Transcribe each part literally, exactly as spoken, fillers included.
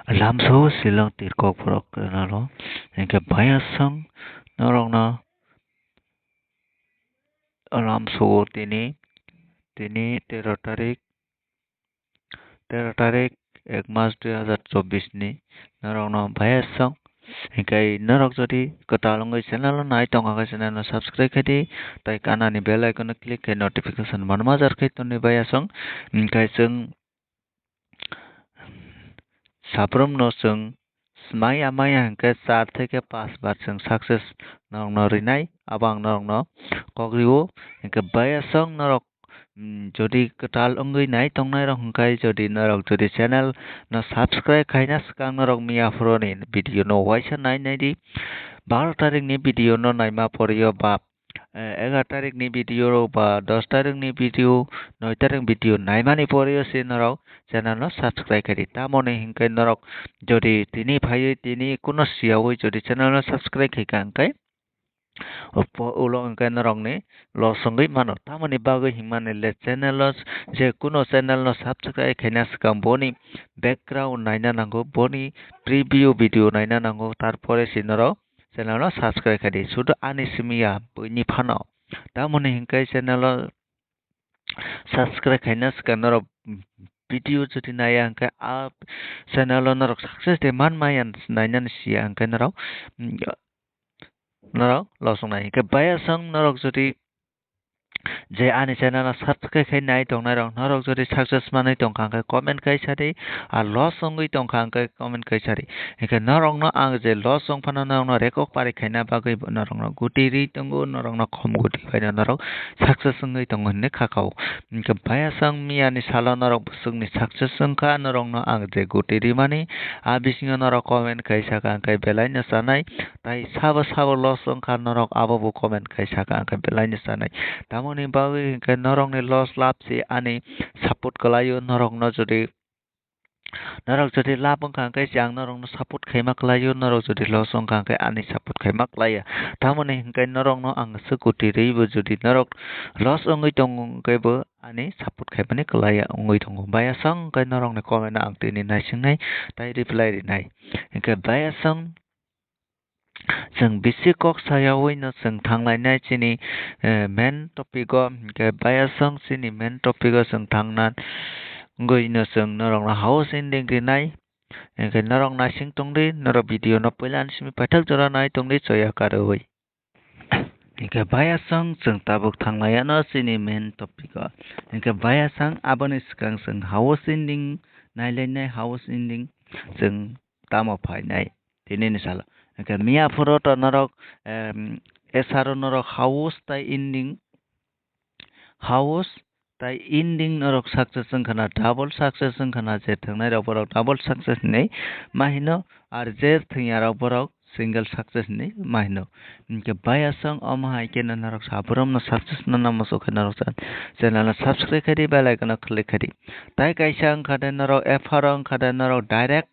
Lamso silang tirkok borok kwrwngno. Hinkhe bayaswng norokno lamso tini, tini tero tarik, tero tarik ek mas dui hazar chobbish ni norokno bayaswng. Hinkhe norok jodi kwtal wngwi channel o nai tongkha khe channel no subscribe khaidi, tai kanani bell icon o click khe notification manma jar khe tongni bayaswng. Hinkhe chwng Sabrumno chwng maya maya hinkhe char theke panch bar chwng success norokno rinai, abo ang norokno kok rio. Hinkhe bayaswng norok, mm, jodi kwtal wngwi nai tongnai rok hinkhe, jodi norok jodi channel no subscribe khaina swkang norok miya phuroni video no waisa nai nai di, baro tarik ni video no naima porio ba eh, egaroh tarik ni video rok ba dos tarik ni video, noi tarik video naimani poreo se norok channel no subscribe khaidi. Tamoni hinkhe norok jodi tini phaiwi tini kuno siyawi jodi channel no subscribe khaikha hinkhe, ulo hinkhe norokni loss wngwi mano. Tamoni bagwi hinmani le channel o je kuno channel no subscribe khaina swkang boni background naina nango, boni preview video naina nango, tarpore se norok channel no subscribe khaidi. Sudu ani simi ya buini phano. Tamoni hinkhe channel o subscribe khaina swkang norok video jodi naiya hinkhe a channel o norok success de man maya nainani siya hinkhe norok, mm, norok loss wngnai. Hinkhe bayaswng norok jodi je ani channel no subscribe khai nai tongnai rok, norok jodi success manwi tongkha hinkhe comment khai sadi, a loss wngwi tongkha hinkhe comment khai sadi. Hinkhe norokno ang je loss wng phano norokno rekok pari khaina bagwi norokno guti ri tongo, norokno khom guti phaino norok success wngwi tongo hinwi kha kha o. Hinkhe bayaswng miyani salo norok bwswkni success wngkha, norokno ang je guti rimani a bisingo norok comment khai sakha hinkhe belaino chanai. Tai sabo sabo loss wngkha norok abobo comment khai sakha hinkhe belaino chanai. Tamoni bagwi hinkhe norokni loss lab se ani support kwlaio, norokno jodi, norok jodi lab wngkha hinkhe se ang norokno support khaima kwlaio, norok jodi loss wngkha hinkhe ani support khaima kwlaiya. Tamoni hinkhe norokno ang swk guti ribo jodi norok loss wngwi tongo hinkhe bo ani support khaimani kwlaiya wngwi tongo. Bayaswng hinkhe norokni comment no ang tini naisingnai tai reply rinai. Hinkhe bayaswng chwng bisi kok sayawi no chwng thanglainai chini, eh, main topic o, hinkhe bayaswng chini main topic o chwng thangna wngwi no chwng norokno house ending rinai. Hinkhe norok naising tongdi, norok video no puila ni simi paithak jora nai tongdi choya karwi. Hinkhe bayaswng chwng tabuk thanglaiya no chini main topic o. Hinkhe bayaswng aboni swkang chwng house ending nailainai, house ending chwng tamo phainai tinini salo. Hinkhe miya phuru to norok, em, S R O norok house tai ending, house tai ending norok success wngkha na, double success wngkha na, je thwngnai rok borok double success hinwi ma hino, ar je thwngya rok borok single success hinwi ma hino. Hinkhe bayaswng omo hai khe norok sabrumno success nana muchuk khe norok channel no subscribe khaidi, bell icon no click khaidi. Tai kaisa wngkha de norok F R O wngkha de norok direct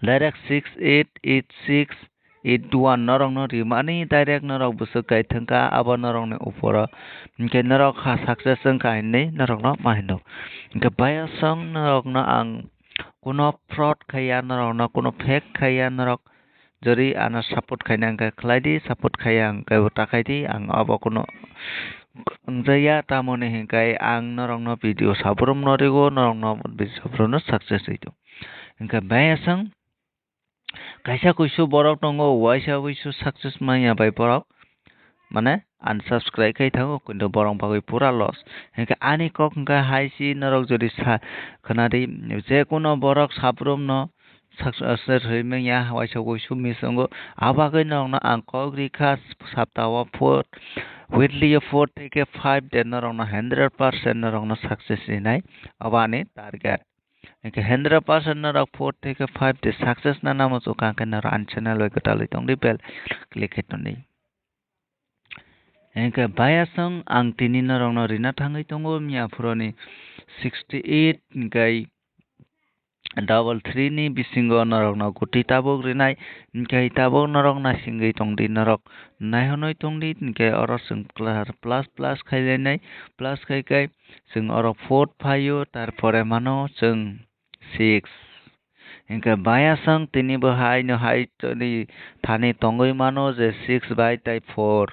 direct six eight eight six eight one norokno rimani direct norok bwswk kai thwngkha abo norokni uporo. Hinkhe norok ha success wngkha hinwi norokno ma hino. Hinkhe bayaswng norokno ang kuno fraud khaiya, norokno kuno fake khaiya, norok jodi ano support khaina hinkhe khlaidi, support khaiya hinkhe bo ta khaidi, ang abo kuno wngjaya, tamoni hinkhe ang norokno video sabrumno rigo, norokno video sabrumno success rito. Hinkhe bayaswng kaisa kuisu borok tongo, waisa kuisu success manya bai borok, mane unsubscribe khai thango, kintu borok bagwi pura loss. Hinkhe ani kok hinkhe hai si norok jodi sa khnadi, je kuno borok sabrumno success rwi manya, waisa kuisu miss wngo, abagwi norokno ang kok rikha sapta o four, weekly o four theke five de norokno hundred percent norokno success rinai, abo ani target. Hinkhe hundred percent norok four theke five de success nana muchuk kha, hinkhe norok ani channel bai kwtalwi tongdi, bell click khai tongdi. Hinkhe bayaswng ang tini norokno rina thangwi tongo, miya phuroni sixty eight hinkhe double three ni bisingo norokno guti tabuk rinai, hinkhe tabuk norok naisingwi tongdi, norok naihonwi tongdi, hinkhe oro chwng plus plus khailainai, plus khai khai chwng oro four phaio, tarpore mano chwng six. Hinkhe bayaswng tini bo hai no hai tini thani tongwi mano je six bai tei four.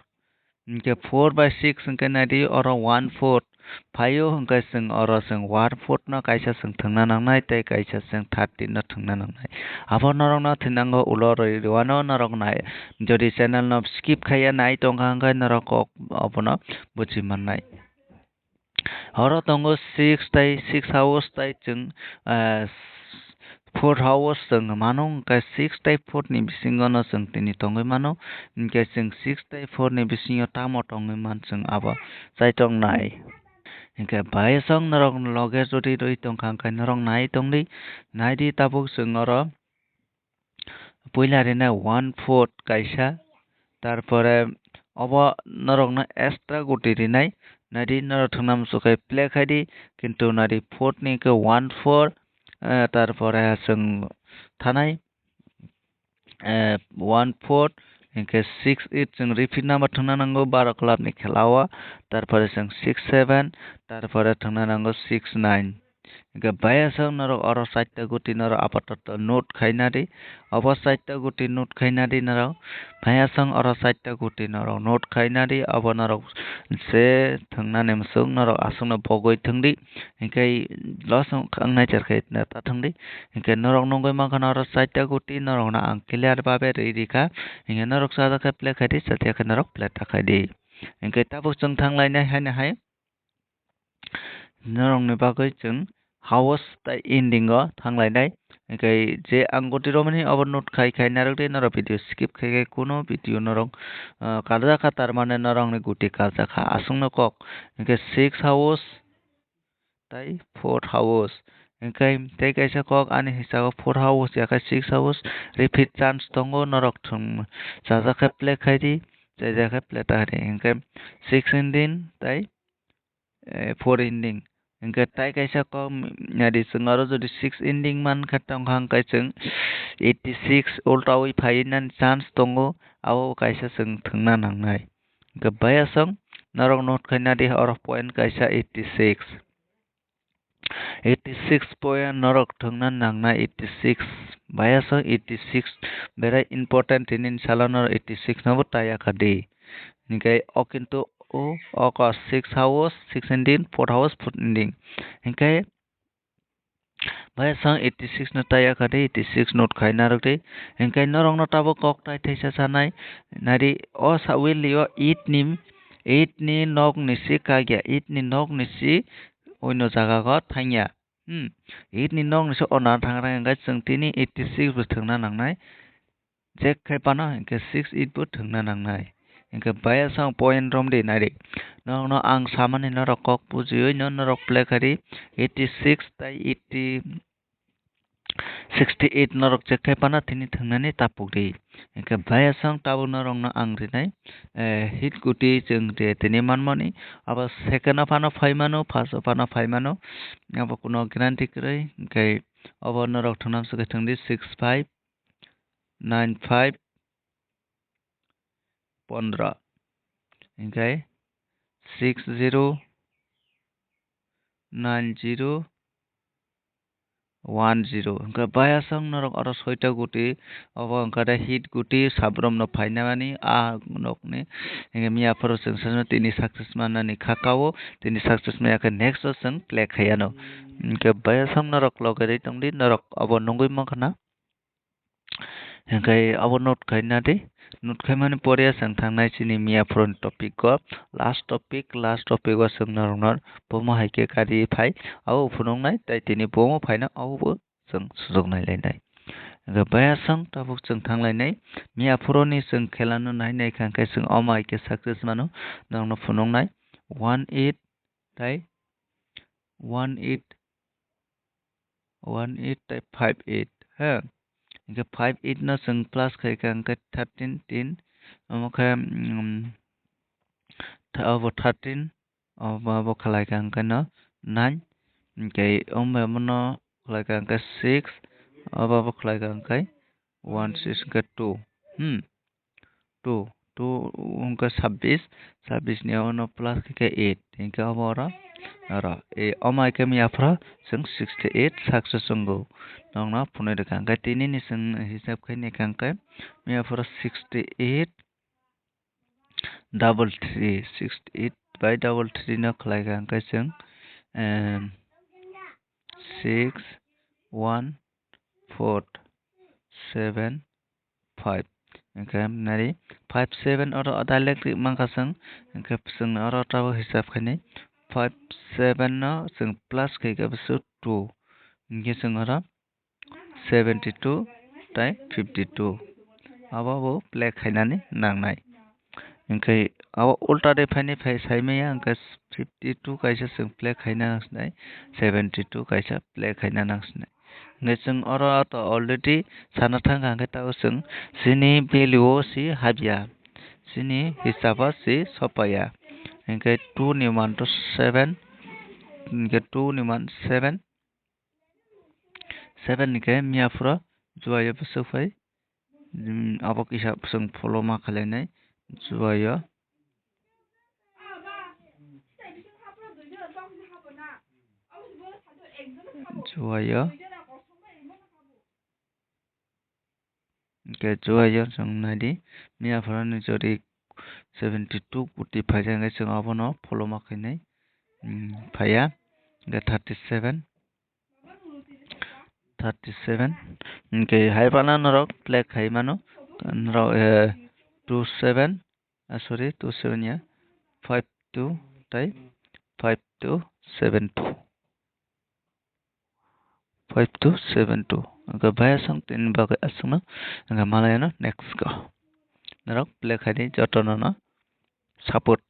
Hinkhe four bai six hinkhe naidi oro one fourth phaio, hinkhe chwng oro chwng one fourth no kaisa chwng thwngna nangnai tei kaisa chwng thirteen no thwngna nangnai. Abo norokno thinango ulo rwi rwano norok nai. Jodi channel no skip khaiya nai tongkha hinkhe norok kok obono buji mannai. Oro tongo six tei six house tei chwng, ah, four house chwng mano, hinkhe six tei four ni bisingo no chwng tini tongwi mano, hinkhe chwng six tei four ni bisingo tamo tongwi man chwng abo chaitok nai. Hinkhe bayaswng norok loge jodi rwi tongkha hinkhe norok nai tongdi, naidi tabuk chwng oro puila rinai one fourth kaisa, tarpore obo norokno extra guti rinai, naidi norok thwngna muchuk khe play khaidi, kintu naidi fourth ni khe one four, eh, tarpore chwng thanai, eh, one four, hinkhe six eight chwng repeat number thwngna nango baro club ni khela o, tarpore chwng six seven, tarpore thwngna nango six nine. Hinkhe bayaswng norok oro chaita guti norok apatoto note khaina di, obo chaita guti note khaina di norok, bayaswng oro chaita guti norok note khaina di, obo norok je thwngnani muchung norok aswkno bogwi thwngdi, hinkhe loss wng kha wngnai cherkhe ta thwngdi. Hinkhe norok nugwi mankha na oro chaita guti norokno ang clear babe rwi rikha. Hinkhe norok chajak khe play khaidi, chatiya khe norok play ta khaidi. Hinkhe tabuk chwng thanglainai haino hai norokni bagwi chwng house tei ending o thanglainai. Hinkhe je ang guti romani obo note khai khai narwkdi, norok video skip khai khai kuno video norok, ah, karjakha, tarmane norokni guti karjakha aswkno kok. Hinkhe six house tei four house. Hinkhe tei kaisa kok ani hisabo four house ya khe six house repeat chance tongo, norok thwng chajak khe play khaidi, chaijak khe play ta khaidi. Hinkhe six ending tei, eh, four ending. Hinkhe tei kaisa kok nadi chwng oro jodi six ending man khe tongkha hinkhe chwng eighty six ultawi phaiwi nani chance tongo, abo kaisa chwng thwngna nangnai. Hinkhe bayaswng norok note khai nadi oro point kaisa eighty six. Eighty six point norok thwngna nangnai, eighty six. Bayaswng eighty six berai important, tini salo norok eighty six no bo taya kha di. Hinkhe o kintu o, o kha six house, six ending, four house, four ending. Hinkhe bayaswng eighty six no taya kha di, eighty six note khai narwkdi. Hinkhe norokno tabuk kok tai thaisa sanai. Nari o sa wheel o eight ni, eight ni nok ni si kagya, eight ni nok ni si oino jaga o thangya. Hmm, eight ni nok ni si ona thang rang hinkhe chwng tini eighty six bo thwngna nangnai. Check khai phano hinkhe six eight bo thwngna nangnai. Hinkhe bayaswng point romdi naidi. Norokno ang samani norok kok bujiwi no norok play khaidi eighty six tei eighty, sixty eight norok check khai phano tini thwngnani tapukdi. Hinkhe bayaswng tabuk norokno ang rinai, eh, hit guti chwng je tini manmani. Abo second o phano phaimano, first o phano phaimano. Abo kuno guarantee kwrwi. Hinkhe obo norok thwngna swkhe thwngdi six five nine five pondro, hinkhe six zero nine zero one zero. Hinkhe bayaswng norok oro soita guti, obo hinkhe hit guti sabrom no phainani a nokni. Hinkhe miya phoro chwng sano tini success manani kha kao, tini success maya khe next o chwng play khaiano. Hinkhe bayaswng norok loge rwi tongdi, norok obo nugwi mankha na. Hinkhe abo note khai nadi, note khai mani pore chwng thangnai chini miya phoroni topic o, last topic, last topic o chwng norokno bomo hai khe kari phai, abo phunuknai, tei tini bomo phaina abo bo chwng sujuk nai lainai. Hinkhe bayaswng tabuk chwng thang lainai, miya phoroni chwng khela no nai nai kha, hinkhe chwng omo hai khe success mano, norokno phunuknai one eight tei one eight, one eight tei five eight, ha. Hinkhe five eight no chwng plus khai kha, hinkhe thirteen tin, omo khe, um, tha-, obo thirteen, obo, obo khlai kha, hinkhe no nine, hinkhe omo bai omo no khlai kha, hinkhe six, obo, obo khlai kha, hinkhe one six, hinkhe two, hmm. Two, two wngkha sabbish, sabbish ni uano plus khe eight, hinkhe abo oro Oro, e, omo hai khe miya phoro chwng sixty eight success wngo. Nokno phunui rwkha. Hwnkhe tini ni chwng hisab khai naikha hwnkhe miya phoro sixty eight, double three, sixty eight by double three no khlai kha hwnkhe chwng, em, six, one, four, seven, five. Hwnkhe nari five seven oro direct mankha chwng, hwnkhe chwng oro tabuk hisab khainai five seven no chwng plus khaikha bwswk two, hwnkhe chwng oro seventy two tei fifty two abo bo play khainani nangnai. Hwnkhe abo ulta de phaini phai saimaya, hwnkhe fifty two kaisa chwng play khaina nang sinai, seventy two kaisa play khaina nang sinai. Hwnkhe chwng oro to already sana thangkha, hwnkhe tabuk chwng chini value o si habya, chini hisab o si sopaya. Hwnkhe two ni man to seven, hwnkhe two ni man seven, seven ni khe miya phoro juaio bwswk phai, um, abo kisa chwng follow ma khlainai juaio. Juaio. Hwnkhe juaio chwng naidi, miya phoroni jori seventy two koti phaikha, hwnkhe chwng abono follow ma khainai, um, phaiya, hwnkhe thirty seven, thirty seven, hwnkhe hai phano norok play khai mano, norok, eh, two seven, ah, sorry, two seven ya, five two tei five two seven two. Five two seven two. Hwnkhe bhai aswk tini bagwi aswkno, hwnkhe malai ano next go. Norok play khaidi jotono no support.